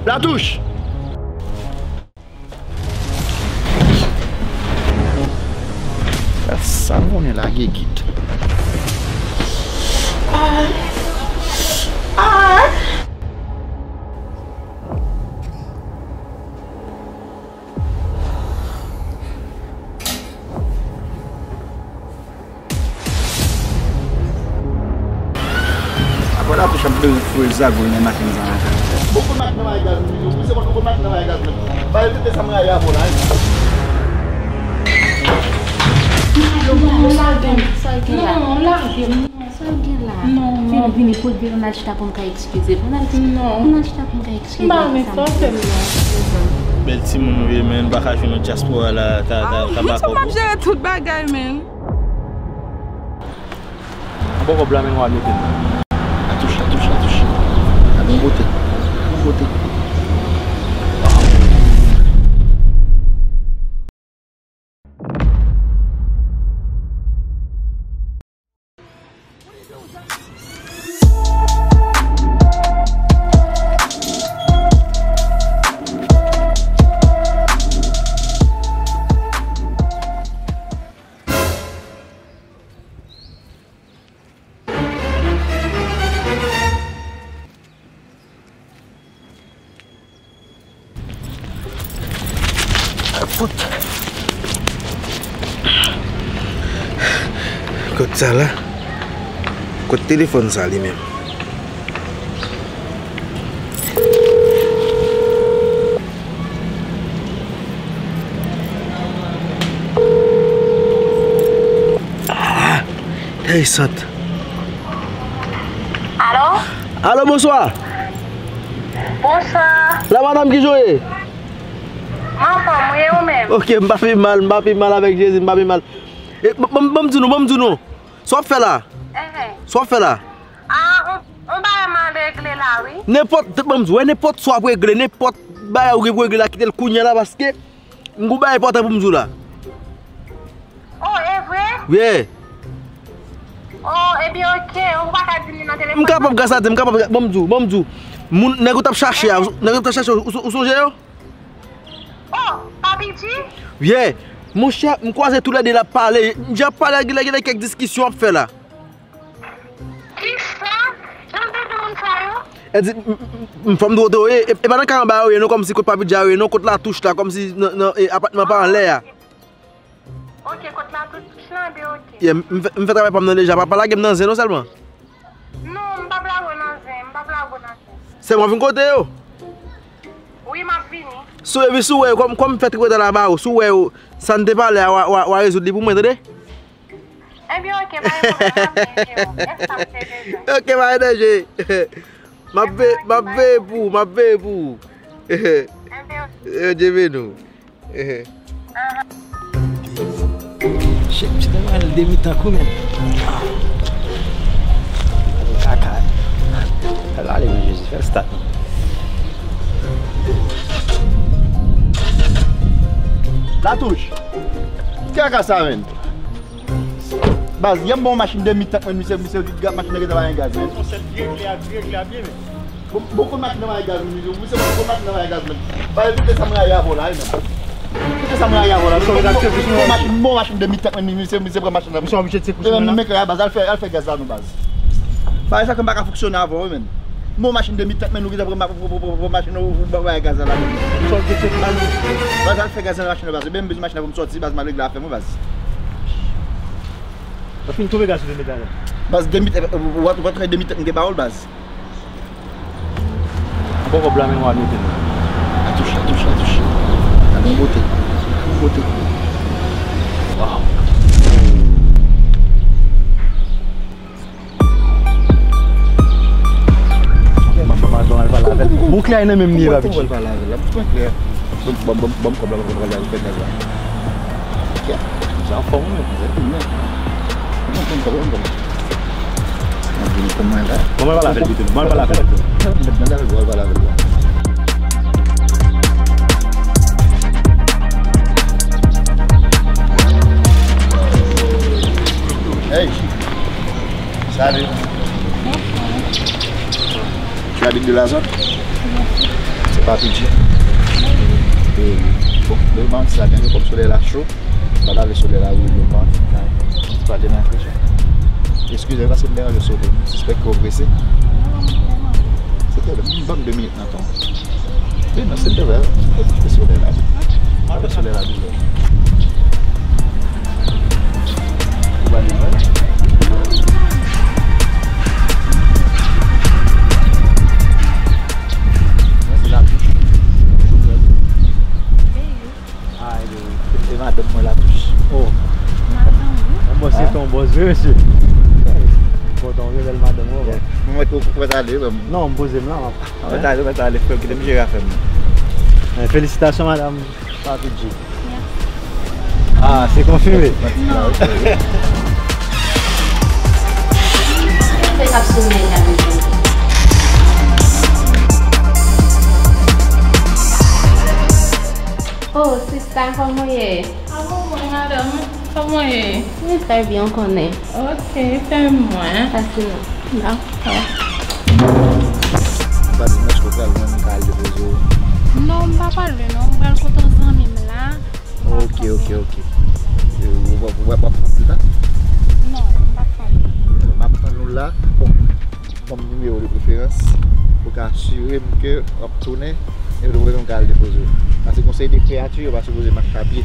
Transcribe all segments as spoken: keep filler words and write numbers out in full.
Latouch! Sa nou konnen lage git. Ah. Ah. Apre Latouch ap bezwen foure zago nan machin sa a. Bon, kote machin nan bagay gaz, menm? Ou se kote machin nan bagay gaz, menm? Ba yo tete sa m rayi avè w la, wi. Non, non, lage m. Sa l gen la? Non, lage m. Non, sa l gen la? Non, non. Vini, vini, pote vini, n al chita pou m ka eskize. Pou n al, non, pou n al chita pou m ka eskize. M pa renmen sa w fè m nan. Bèl timoun ou ye, men, m pa ka jwenn nan dyaspora la, ta, ta, ta. Ah, baka w pou m ap jere tout bagay, men. Anba kòb la, men w al mete l. Atouch, atouch, atouch. A bon kote. A bon kote. Kot sa la? Kot telefòn sa li menm? Ah, enteresan. Alo? Alo, bonswa. Bonswa. La madanm, kijan w ye? M anfòm, wi, ou menm? Ok, m pa pi mal, m pa pi mal avèk Jezi, m pa pi mal. E, ban, ban, ban m di nou, ban m di nou. Sa w ap fè la? Enhen. Sa w ap fè la? Ah, on, on bagay m al regle la, wi. Nenpòt, ban m di w, wè, nenpòt sa w ap regle, nenpòt bagay ou gen pou regle la, kite l kounye a la, paske m gen yon bagay enpòtan pou m di w la. Oh, e vre? Wi. Oh, ebyen, ok, ou pa ka di m li nan telefòn? M kapab, gras a Dye, m kapab, ban m di w, ban m di w. Moun, nèg ou t ap chache a, nèg ou t ap chache, ou, ou sonje yo? Oh, Papi G? Yeah. Monchè, m kwaze toulède l ap pale. Jan ap pale a, genlè, genlè kèk diskisyon ap fè la. Kisa? Jan m te di moun sa yo? E di, m, m, m, fò m di w, e, e, e pa nan kay anba yo ye, non, kòmsi kot Papi G a yo ye, non, kot Latouch la, kòmsi nan, nan, e, apatman pa anlè a. Ok, kot Latouch la, ben ok. Yeah, m, m fè, m fè travay pa m nan deja, pa, pa lage m nan zen, non, sèlman. Non, m p ap lage w nan zen, m p ap lage w nan zen. Sèlman vin kote yo. Wi, m ap vini. Si w, epi si w wè yo, kòm, kòm m fè tripotay la ba ou, si w wè yo, sa n te pale a, w a, w a, w a rezoud li pou mwen, tande? Ebyen, ok, pa gen pwoblèm, m ap vini, Jero. Yes, sa m te bezwen. Ok, pa gen danje. M ap ve-, m ap veye pou ou, m ap veye pou ou. Ebyen, ok. Yo, Dye beni w. Ehe. Shit, ti nèg al demi tan kou menm. Kaka. Al ale, men Jezi, fè l stat. Latouch. Ki kaka sa, menm? Baz, yè m ba w machin demi tan, men misye, misye di gaz, machin nan gentan pa gen gaz, men. Konsèp dirèk la, dirèk la byen, men. Bon, bon, kote machin nan bay gaz, men, misye, bon, kote machin nan bay gaz, men. Ba, koute sa m rayi avè w la, wi, men. Koute sa m rayi avè w la. Bon, bon, bon, bon, machin, bon, machin demi tan, men, misye, misye pran machin nan. Misye oblije tcheke machin nan. Mèt la, baz, al fè, al fè gaz la, non, baz. Bagay sa ke m pa ka fonksyone avè w, wi, men. Bon, machin demi tan, men, ou gentan pran ma-, pran, pran, pran, pran machin nan, ou, ou bay gaz la, la, men. Misye oblije tcheke machin nan. Baz, al fè gaz nan machin nan, baz. Ebyen, m bezwen machin nan pou m sòti, baz, m al regle afè m, wi, baz. Ou fin twouve gaz ou te mete la. Baz, demi, eh, w, w, w, w, demi tan m te ba w l, baz. Anba kòb la, men w al mete l. Atouch, atouch, atouch. A bon kote. A bon kote. Waw. Bon, klè nan menm li ye, Papi G. Bon, bon, bon, bon, kòb la, bon, kòb la, fè gaz la. Ok. Sa anfòm, wi. Bon, bon, bon, bon. Mwen vini pou mwen la. Bon, mwen pale avè l pito. Mwen pale avè l pito. Mwen pale avè l pito. Hey, salut. Tu habites de la zone? Papi G. E, bon, lè m antre la, gen kòm solèy la cho. Pa ta vle solèy la brele w, pa. Ti pale nan kretyen. Eskize m paske m deranje w, m sispèk ke w prese. Se te, ban m de minit nan tan. Wi, non, silvouplè, fè solèy la. Fè solèy la, silvouplè. Ou pa li, wè. Mwen, se la touche. Ah, e, e madanm mwen la touche. Oh. Madanm ou? Yon bòs, se yon bòs vre, mesye. Kontan, vre, bèl madanm ou, wè. Mwen, mwen, mwen, mwen, ale, wè. Non, m poze m la, m ap Mwen t ale, mwen t ale, frè m, kite m jere afè m. Eh, felisitasyon, madanm Papi G. Ah, se konfime. Non. Fè k ap sonnen la, mesye. Oh, sista, kòman w ye? Ah, bon, mwen, madanm, kòman w ye? Mwen trè byen, w konnen. Ok, fè mwen. Pase non. Dakò. Ou pa di m èske w pral lwen, m ka al depoze w? Non, m pa pral lwen non, m pral kote yon zanmi m la. Ok, ok, ok. E, w, w, w, w ap pran plis tan? Non, m p ap pale. M ap tann ou la. Bon, ban m nimewo de preferans pou w ka asire m ke w ap tounen, epi w bezwen m ka al depoze w. Paske konsèy de kreyati yo pa sipoze mache a pye.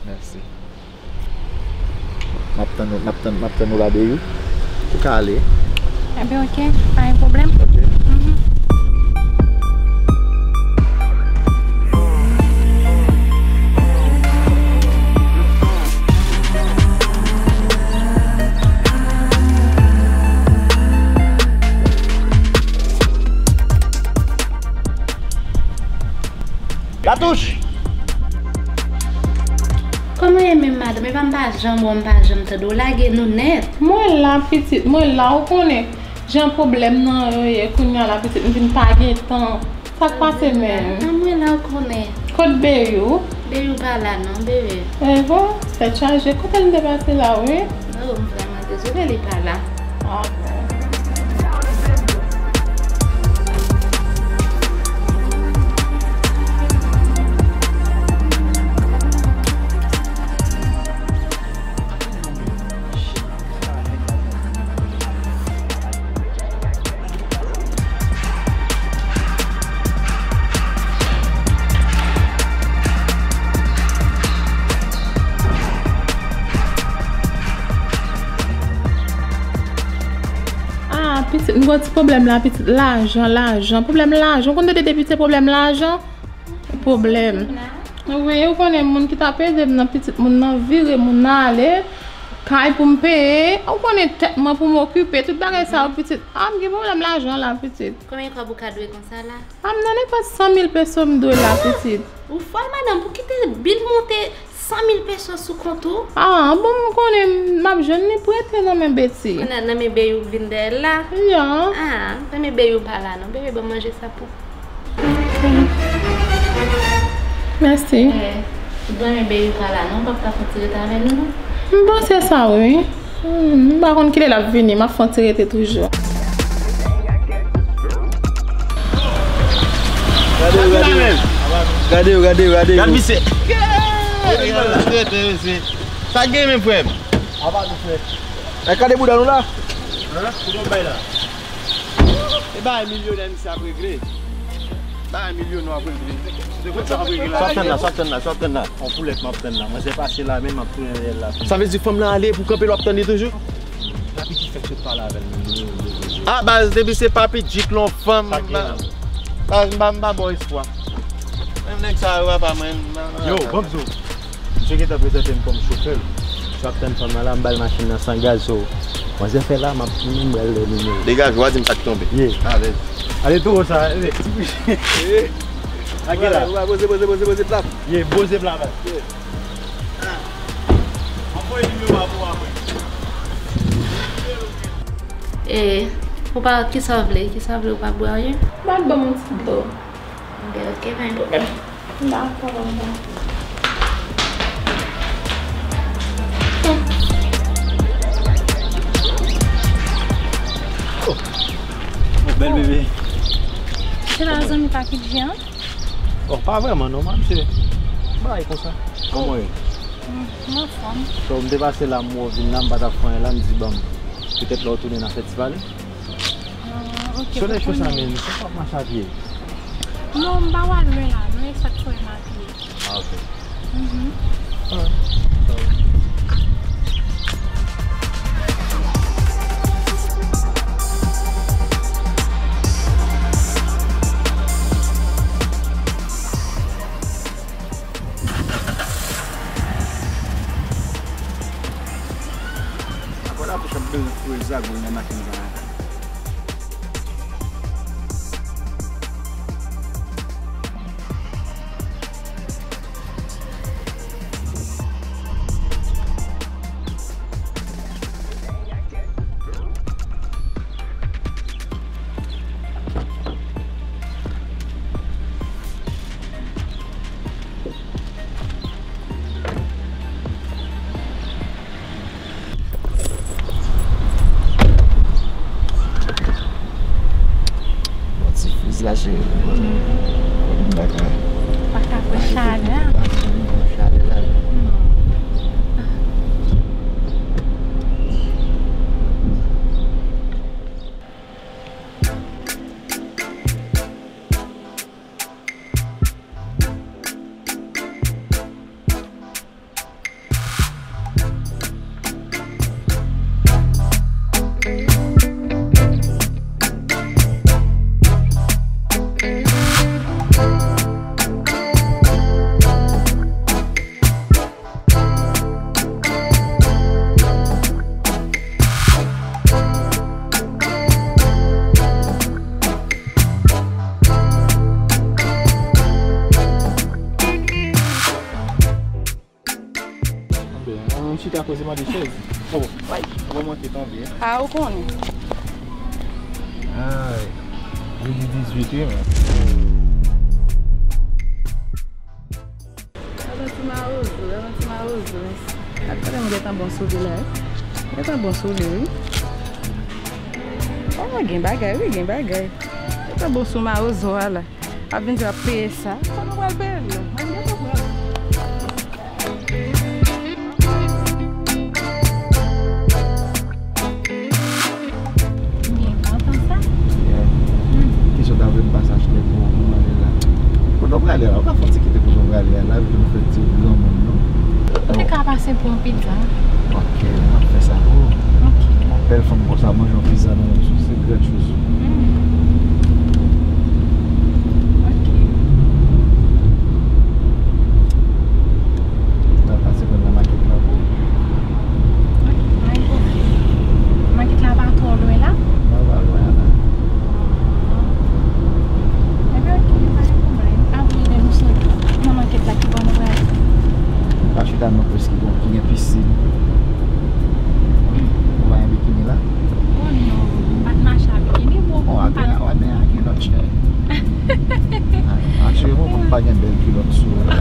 Mèsi. M ap tann ou, m ap tann, m ap tann ou la, Beyou. Ou ka ale. Enben, ok, pa gen pwoblèm. Ok. Mhm. Latouch! Kòman w ye menm, madanm? Epa m pa janm wè w, m pa janm tande w. Lage nou nèt. Mwen la, pitit, mwen la, ou konnen jan pwoblèm nan yo ye, kounye a la, pitit, m vin pa gen tan. Sa k pase menm? Ah, mwen la, ou konnen. Kot Beyou? Beyou pa la non, bebe. Ehe, tèt chaje. Kote l te pase la, wi? Oh, m vrèman dezole, li pa la. Ah, bon. Ah, pitit, m gen yon ti pwoblèm la, pitit. Lajan, lajan. Pwoblèm lajan. Ou konn tande depi se pwoblèm lajan? Pwoblèm. Wi, ou konnen moun ki t ap ede m nan, pitit, moun nan vire, moun nan ale kay pou m peye. Ou konnen tèt mwen pou m okipe, tout bagay sa yo, pitit. Ah, m gen pwoblèm lajan la, pitit. Konbyen kòb ou ka dwe konsa la? Ah, m nan nenpòt san mil peso m dwe la, pitit. Ou fòl, madanm, pou kite bil monte san mil peso sou kont ou? Ah, bon, m konnen m ap jwenn li prete nan men Betty. Nan, nan men Beyou k vin dèyè l la? Ya. Ah, nan men Beyou pa la non, bebe, ban m manje sa pou Mèsi. Eh, granmen Beyou pa la non, w p ap ka fè yon ti rete avè nou non? M panse sa wi. Hmm, m pa konn kilè l ap vini, m ap fè yon ti rete toujou. Gade yo, gade yo. Gade yo, gade yo, gade yo. Gad misye. Gad misye. Sa gen menm, frè m? Apa nou, frè? Gade bouda nou la. Hein? Kouman w bay la? E bagay milyonè misye ap regle. Bagay milyonè w ap regle. Se kòb sa w ap regle la. Sa w ap tann la, sa w ap tann la, sa w ap tann la. On poulèt m ap tann la. Manzè pase la, men m ap tounen dèyè l la. Sa vle di fanm nan ale pou kanpe l w ap tann li toujou? Papi G fèk sot pale avè l menm. Ah, baz, depi se Papi G k lon fanm, baz, m pa, m pa ba w espwa. Menm nèg sa yo, papa mwen. Yo, Bobzo. Misye gentan prezante m kòm chofè l. Misye ap tann fanm nan la, m ba l machin nan san gaz, so, manzè fè la, m ap, m pral lè nimewo. Degaje w, pa di m sa k tonbe. Ye. Alèz. Ale towo sa, ale. Lage la. Poze, poze, poze, poze plat. Ye, poze plat la. Ye. M ap voye nimewo a pou w apre. E, ou pa, kisa w vle? Kisa w vle? Ou pa bwè anyen? Bat ban m yon ti dlo. Enben, ok, pa gen pwoblèm. Dakò, papa. Oh, Sa ki di an? Oh, pa vrèman non, man, se bagay konsa. Kòman w ye? M anfòm. So, m te pase la, m wè w vin la, m pa t ap fè anyen la, m di, bon, petèt lè w tounen n a fè ti pale. Ah, ok. So, lè chou sa, men, se pa mache a pye? Non, m pa wè lwen la, non, e sa k fè m a pye. Ah, ok. Mhm. Alright. So, Ankò la pou chanm bezwen foure zago nan machin sa a. Bon, ti friz la, cheri. Bon, m pa ka. Pa ka pran chalè a. Pa ka pran chalè la. Non. Anben, ann chita koze mande chèz. Oh, ay, ou remonte tonbe. A, ou konnen. Ay, jodi dizuit, wi, men. Gade yon ti mawozo, gade yon ti mawozo. Gade kòman m gentan bon sou li la, wi. Gentan bon sou li, wi. Oh, gen bagay, wi, gen bagay. Gentan bon sou mawozo a la. Ap vin di w ap peye sa. Sa nou pral peye l la? Mwen gentan pran. Byen kontan sa. Yeah. Hmm. Kisa w ta vle m pase achte pou ou pou m ale la? Kote w prale la? Ou ka fè yon ti kite kote w prale a. La, vin nou fè ti granmoun, non? Ou te ka pase pou yon pizza. Ok, m ap fè sa pou ou. Ok. Yon bèl fanm konsa manje yon pizza nan yon sou, se grann choz. Hmm. Ok. M ap pase pran nan makèt la pou ou. Ok, pa gen pwoblèm. Makèt la pa twò lwen la? Non, pa lwen la. Ebyen, ok, pa gen pwoblèm. Apre, lè nou sot nan makèt la, ki bò nou prale? Nou ka chita nan pwes ki bon, ki gen pisin. Ou pa gen bikini la? Oh non, m pa t mache a bikini, bon, m pa t. Ou a gen kilòt, chè. Asire mwen pou m pa gen bèl kilòt sou ou la.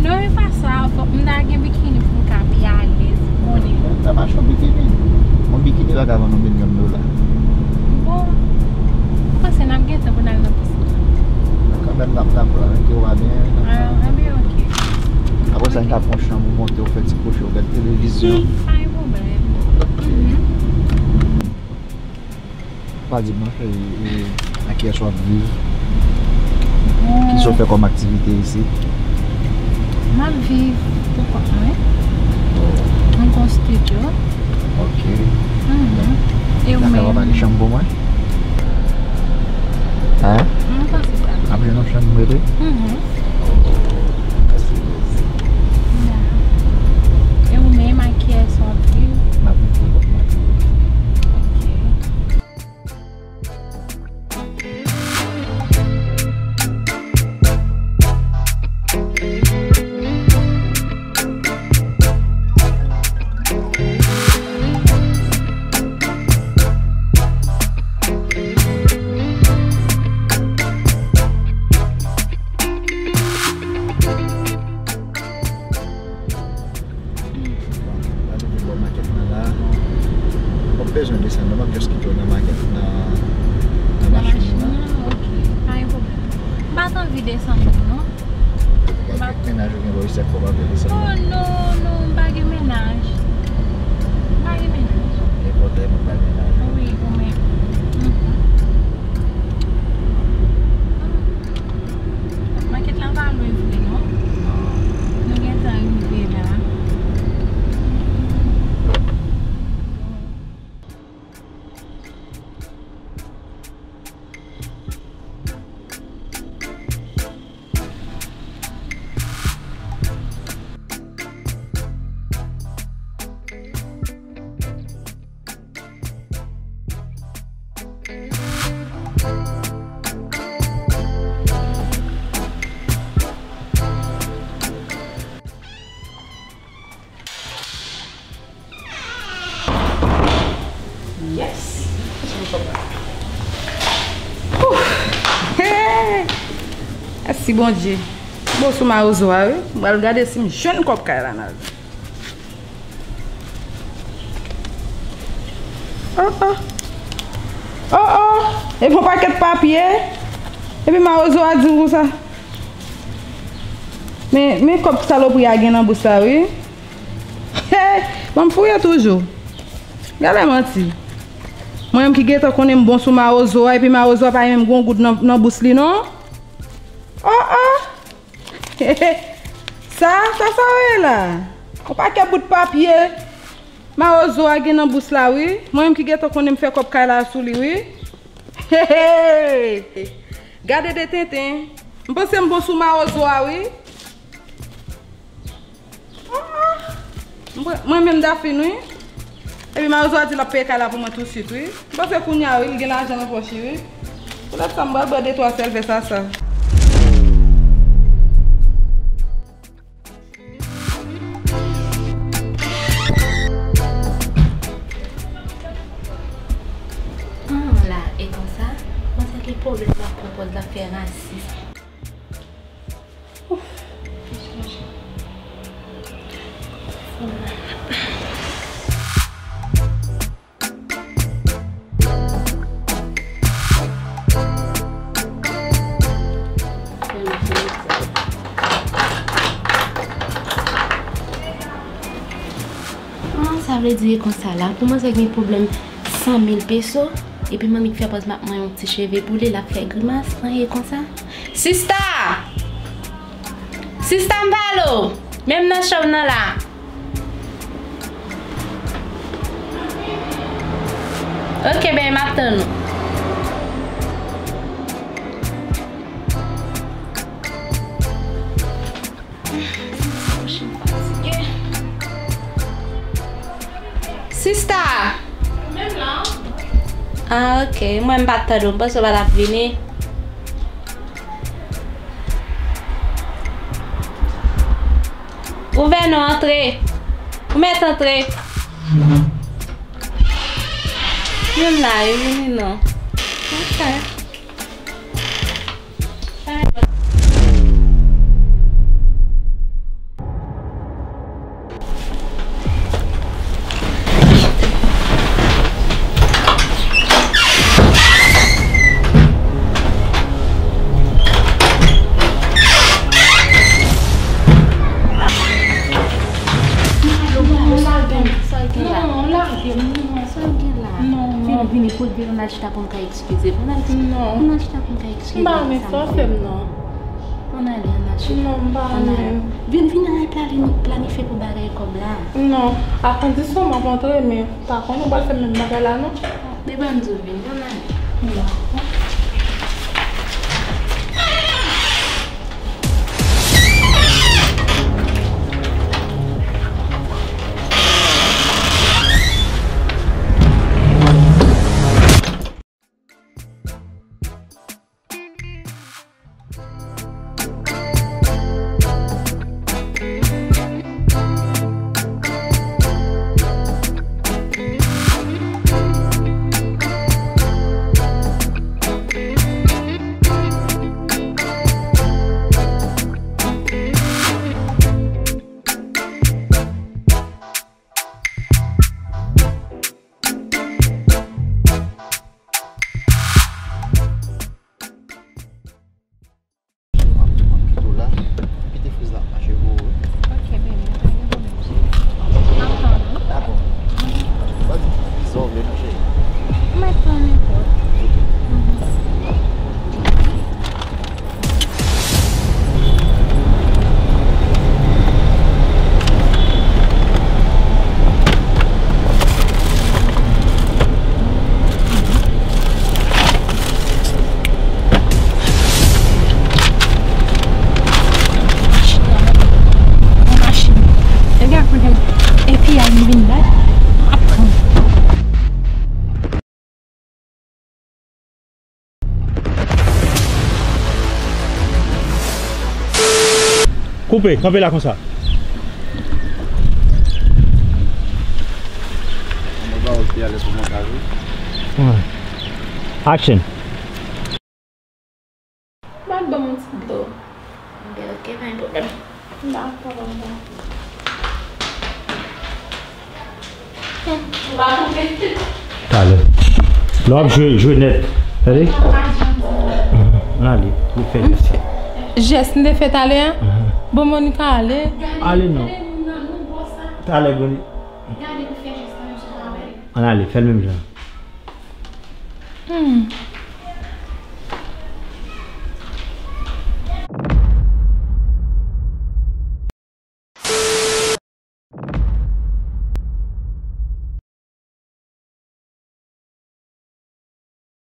Non, e pa sa, fòk m ta gen bikini pou m ka pi alèz, ou konnen. Ou ta mache yon bikini. Yon bikini la ka vann yon milyon dola. Bon, ou panse n ap gen tan pou n al nan pisin nan? Kanmenm n ap dakò avèk yo, w a byen. Ah, ebyen, ok. Apre sa, n ka pran yon chanm, ou monte, ou fè ti kwochi, ou gad televizyon. Pa gen pwoblèm. Mhm. Pa di m non, cheri, e, nan kiyès w ap viv? Kisa w fè kòm aktivite isit? M ap viv pou kont mwen. Mwen gen yon estidyo. Ok. Mhm. E ou menm? Dakò, w ap al chanm pou mwen? Hein? Mwen panse sa. Ap jwenn yon chanm pou mwen tou? Mhm. Ya. E ou menm, ak kiyès w ap viv? M ap viv pou kont mwen. Ok. Bon, la nou vin bò makèt lan la. Ou p ap bezwen desann non, m ap just kite w nan makèt, nan, nan machin nan. Nan machin nan, ok. Pa t anvi desann non. Ou pa gen mennaj ou gen bò isit kòb ap desann. Oh non, non, m pa gen mennaj. M pa gen mennaj. Gen pòtay men ou pa gen mennaj. Wi, ou menm. Mhm. Makèt la pa lwen vre non. Nou gentan rive la. Yes! Ouf! Hey! Mèsi Bondye. Bon, sou mawozo a, wi. M pral gade si m jwenn kòb kay la nan. Oh, oh. Oh, oh. Epi yon pakèt papye. Epi mawozo a di m konsa. Men, men kòb salopri a gen nan bous la, wi. Hey, ban m fouye toujou. Gade manti. Mwen menm ki gentan konnen m bon sou mawozo a, epi mawozo a pa menm gon goud nan, nan bous li, non. Oh, oh. Sa, sa, sa w ye la? Yon pakèt bout papye. Mawozo a gen nan bous la, wi. Mwen menm ki gentan konnen m fè kòb kay la sou li, wi. Hey, hey. Gade de tenten. M panse m bon sou mawozo a, wi. Ah, ah. Mwen, mwen menm Dafin, wi. Epi mawozo a di l ap peye kay la pou mwen tousuit, wi. M panse kounye a, wi, li gen lajan nan pòch li, wi. Poutèt sa, m pral bwè de twa sèl vè sa, sa. An la, e konsa, mwen sa ki pwoblèm la pran pòz la fè rasis. Ouf. Ah, sa vle di e konsa la, pou mwen sa gen pwoblèm san mil peso, epi manmi k fè pòz m ap manyen yon ti cheve pou li, l ap fè grimas, anyen konsa. Sista! Sista, m pale w! Men m nan chanm nan la. Ok, ben, m ap tann ou. Sista! Ah, ok. Mwen, m pa t tande w. M panse w pa t ap vini. Ouvè non, antre. Ou mèt antre. Vin la, e vini non. Ok. Non, lage m, non. Sa l gen la? Non, non. Vini, vini, pou l vin, ann al chita pou m ka eskize. Ann al, ann al chita pou m ka eskize. M pa renmen sa w fè m, non. Ann ale, ann al chita. Non, m pa renmen. Vin, vin, ann al plani-, planifye pou bagay kòb la. Non, a kondisyon m ap antre, men pa konn ou pral fè menm bagay la, non. Depi m di w vin, ann ale. Non. Koupe, kanpe la konsa. Action. Ban ban m yon ti dlo. Ok, ok, pa gen pwoblèm. Dakò, ban m. Talè. Lè w ap jwe, jwe nèt. Tande? Ann ale, pou fè jès sa. Jès m te fè talè a? Bon, Monica, ale. Ale non. Talè, Boni. Ann ale, fè l menm jan. Hmm.